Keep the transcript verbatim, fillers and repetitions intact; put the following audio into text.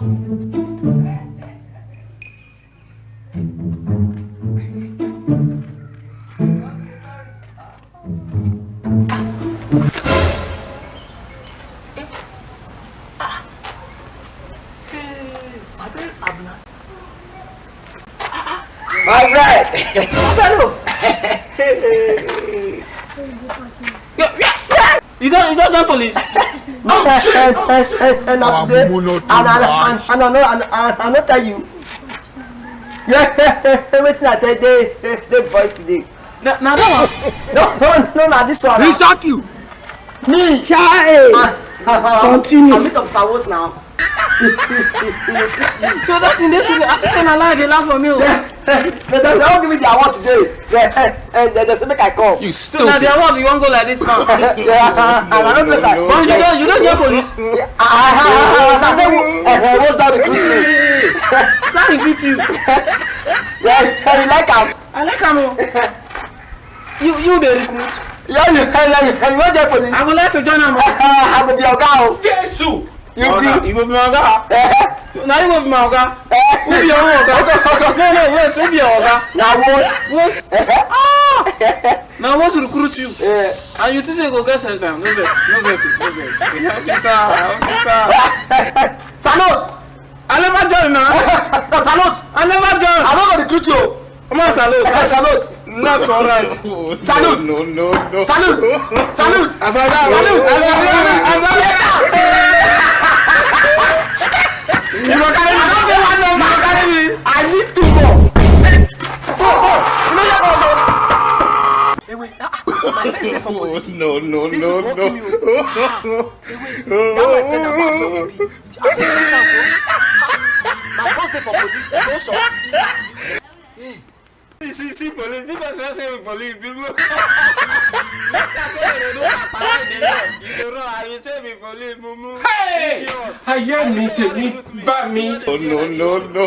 My friend. Hello. You don't, you don't join police. And, and, and, and na today, and, and, and, and I no, and, and I no tell you. Yeah, wetin I tell dey, dey voice today. Na, na that one. No, no, no, na this one. He shock you. Me. Chai. Ah, continue. I meet of Sawos now. So that thing dey serious. I think say na lie dey laugh for me o. They, they, they don't give me the award today. They, eh, eh, they, they say make I come. You stupid. So na the award you wan go like this now. Yeah, and I don't dress like. But you don't, you don't get police. Yeah, I, I, I, I, I, I say, eh, eh, what's that recruit me? Sorry, fit you. Yeah, you like am? I like am o. You, you dey recruit? Yeah, you, yeah, yeah, yeah, you wan join police? I would like to join am. I go be oga o. Jesus! You gree? You go be my oga? Eh? Na you go be my oga? Eh? Who be your own oga? Oga, oga. No, no, wait, who be your oga? Na Wos. Wos? Eh? Ah! Na Wos recruit you. Eh. And you think say you go get sent down? No vex, no vex, no vex. Officer, officer. Salute! I never join na. Salute! I never join. I no go recruit you. Come on, salute. Salute! Left or right? Salute! No, no, no. Salute! Salute! As I die. Salute! As I die. As I die. You go carry me. I don't get one number. You go carry me. I need two more. Come, come. You know you come. Hey, wait. Ah, ah, my friends dey for police. No, no, no, no. This people wan kill me o. Ah, hey, wait. That my friend na bad boy be. I fit beat am so. My first day for police, gunshot. Hey. See, see, see police. This person say be police. This one. Make that tell you, no, no, no, you dey run. I will say be police, mumu. Hey! Idiot. Ayé mi, tèmi, bá mi. Oh, no, no, no.